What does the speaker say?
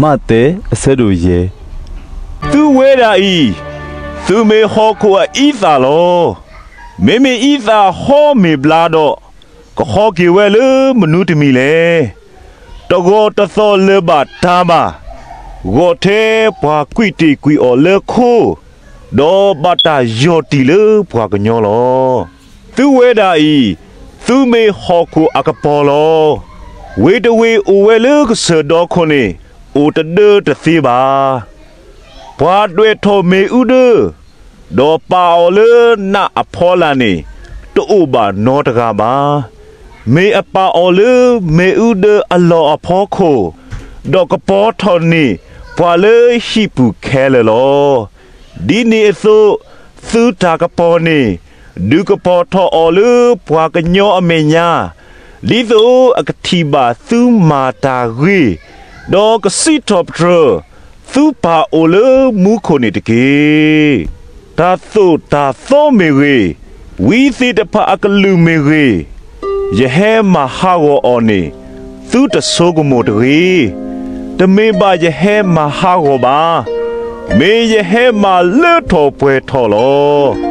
မးသဲ အဆၢဒိၣ်ယဲၢ်. သုဝဲဒၣ်အံၤ, သုမ့ၢ်ဟီၣ်ခိၣ်အအံသၣ်လီၤ. မ့မ့ၢ်အံသၣ်ဟီမ့ၢ်ဘျါဒီး, ကဟီက့ၤဝဲလၢမနုၤတမံၤလဲၣ်. တဂီၢ်တသီၣ်လၢၤဘၣ်တၢ်ဘၣ်, ဂီၢ်ထဲပှၤကွံာ်တ့ၢ်ကွံာ်အီၤလၢခိ, ဒီးဘၣ်တၢ်ယီၢ်တံၢ်လၢပှၤကညီလီၤ. သုဝဲဒၣ်အံၤ, သုမ့ၢ်ဟီၣ်ခိၣ်အကပီၤလီၤ. ဝ့ၢ်တဝ့ၢ်အိၣ်ဝဲလၢကစၢၢ်ဒီခိၣ်န့ၣ်, အိၣ်တဒၢတသ့ဘၣ်. ပှၤဒွဲၣ်ထီၣ်မ့ၣ်အူဒၢ, ဒီးပာ်အီၤလၢနးအဖီလာ်န့ၣ်, တအိၣ်ဘၣ်နီတဂၤဘၣ်. မ့ၢ်အပာ်အီၤလၢမ့ၣ်အူဒၢအလီၢ်အဖီခိၣ်, ဒီးကပီၤထီၣ်န့ၢ်ပှၤလၢဟံၣ်ပူၤခဲလၢာ်လီၤ. ဒ်န့ၣ်အသိး, သုတၢ်ကပီၤန့ၣ်, ဒုးကပီၤထီၣ်အီၤလၢပှၤကညီအမဲာ်ညါ, ဒ်သိးအကထံၣ်ဘၣ်သုမၤတၢ်ဂ့ၤ, ဒီးကစံးထီၣ်ပတြၢၤသုပၢ်အိၣ်လၢမူခိၣ်န့ၣ်တက့ၢ်. တၢ်သိၣ်တၢ်သီမ့ၢ်ဂ့ၤ, ဝံသ့ၣ်တဖၣ်အကလုၢ်မ့ၢ်ဂ့ၤ, ယဟဲမၤဟးဂီၤအီၤန့ၣ်, သုတဆိကမိၣ်တဂ့ၤ. တမ့ၢ်ဘၣ်ယဟဲမၤဟးဂီၤဘၣ်. မ့ၢ်ယဟဲမၤလၢထီၣ်ပှဲၤထီၣ်လီၤ.